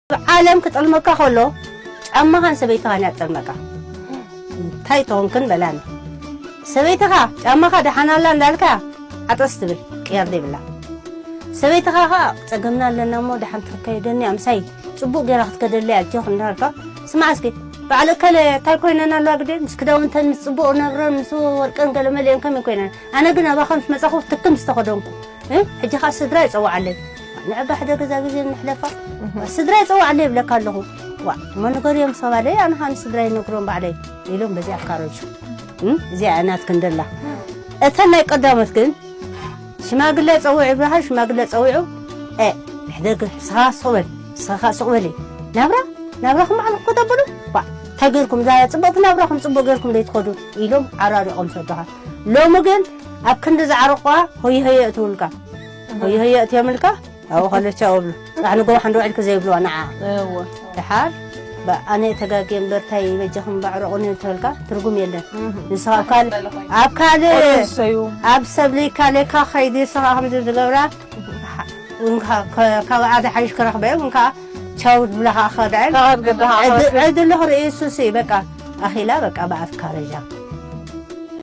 ዓለም ክጠልመካ ከሎ ጫማኻን ሰበይትኻን እያ ትጠልመካ። እንታይ ተኾንክን በላኒ። ሰበይትኻ ጫማኻ ደሓን ኣላ እንዳልካ ዓጠስ ትብል ቅያር ዘይብላ። ሰበይትኻ ኸኣ ጸገምና ኣለና እሞ ደሓን ትርከየደኒ ኣምሳይ ጽቡቕ ጌራ ክትከደለይ ኣጆኽ እንዳልካ ስማዕ እስኪ በዓል እከለ እንታይ ኮይነን ኣለዋ ግደ ምስ ክዳውንተን ምስ ጽቡቕ ነብረን ምስ ወርቀን ገለ መሊአን ከመይ ኮይነን ኣነ ግን ኣባኻ ምስ መጻኹ ትክም ዝተኸደንኩ እ? ሕጂ ኸኣ ስድራ ይጸውዓለይ ንዕባ ሕደ ገዛ ግዜ ንሕለፋ ስድራ ይጸውዓለይ ይብለካ ኣለኹ ዋ እሞ ንገርዮም ሰባለይ ኣነ ኸኣ ንስድራ ይነግሮም ባዕለይ ኢሎም በዚኣ ካረጁ እ? እዚኣ እያ ናትክን ደላ እተን ናይ ቀዳሞት ግን ሽማግለ ጸውዑ ይብልኻ ሽማግለ ጸዊዑ እ ሕደግ ስኻ ስቕበል ስኻ ስቕበሊ ናብራ ናብራኹም ባዕልኹም ከተብሉ ዋ እንታይ ጌርኩም እዛ ጽብቕቲ ናብራኹም ጽቡቕ ጌርኩም ዘይትኸዱ ኢሎም ዓራሪቖም ሰዱኻ ሎሚ ግን ኣብ ክንዲ ዝዓረቑዋ ሆየ ሆየ እትብልካ ሆየ ሆየ እትየምልካ ኣብኡ ከሎ ቻው እብሉ። ጽባሕ ንግሆ ሓንዶ ውዒልኪ ዘይብልዋ ንዓ። እወ። ድሓር ኣነ ተጋግየ እምበር ታይ በጃኹም ባዕረቑኒ እንተበልካ ትርጉም የለን። ንስኻ ኣብ ካልእ ኣብ ካልእ ቆልዑ ዝሰዩ። ኣብ ሰብ ለይካለካ ከይዲ ንስኻ ከምዚ ዝገብራ እንካ ከ- ካብኣ ዝሓይሽ ክረኽበ እውን ከዓ ቻው ዝብላ ከዓ ክኸዳ እየን። ካብ ገድኻ ዕድ- ክረኽብ። ዕድሉ ክርኢ እሱሲ በቃ ኣኺላ በቃ ብኣፍካ ረጃ።